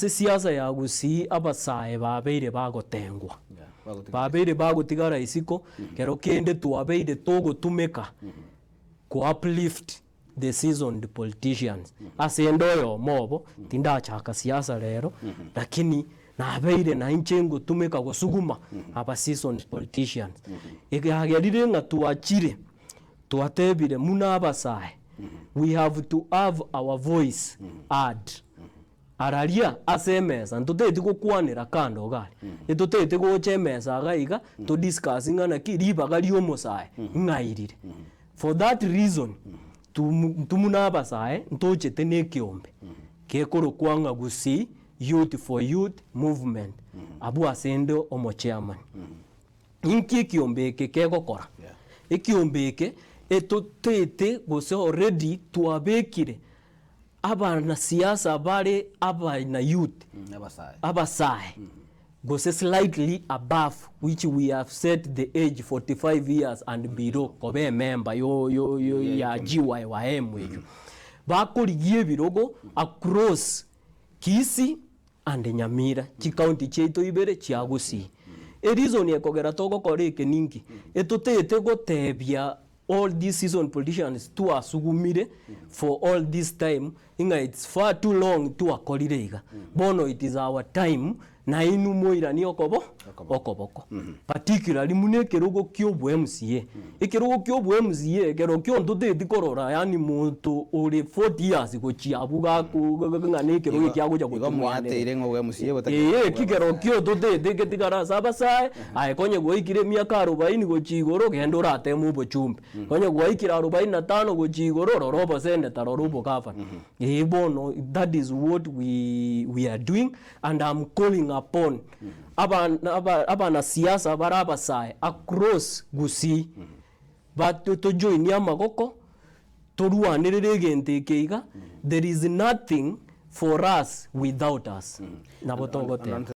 Ase siasa ya Gusii abasae babeire bagotengwa, babeire bagotigara isiko, kero kende twabeire togotumeka ko uplift the seasoned politicians. Ase ende oyomo obo, tindachaka siasa rero, lakini nabeire nainche ngotumeka gosuguma aba seasoned politicians. Ekiagerire ng'a twachire, twatebire muna abasae, we have to have our voice heard. Araria ase emesa, ntotageti gokwanera kando iga aria, ntotagete gocha emesa iga iga to discuss ng'a naki ribaga ria omosae ng'airire. For that reason, tum intwe buna abasae ntochete na ekeombe gekorokwa ng'a Gusii Youth for Youth Movement, abwo ase inde omochairman. Inki ekiombe eke kegokora? Ekiombe eke etotete gose already twabekire Abanasiasa bare abana youth, abasae, gose slightly above which we have set the age 45 years and below koba emember yo yo yo ya GYYM eywo, bakorigia ebirogo across Kisii and Nyamira, chicounty chiaito ibere chia Gusii. Ereason ekogera togokora eke ninki? Etotagete gotebia All these seasoned politicians twasugumire for all this time ng'a it's far too long twakorire iga bono it is our time nainwe moiranie okobo okoboko particularly buna ekerogo kia obo MCA ekerogo kia obo MCA ekero kio ntoteti korora yaani monto ore 40 years gochia abwo gaku ng'a na ekerogo eki agocha Igo gotomwanera mwateire ng'a obo MCA botari Ee, eki kero kio totete getigare ase abasae, aye konye gwaikire emiaka arobaini gochia igoro, genda orateme obochumbe. Konye gwaikire arobaini na tano gochia igoro, rora oboseneta, rora obogavana. Ee bono that is what we we are doing and am calling upon aban aba abanasiasa bare abasae across Gusii, bato tojoinie amagoko, torwanerere egento eke iga, there is nothing for us without us. Nabo togoteba.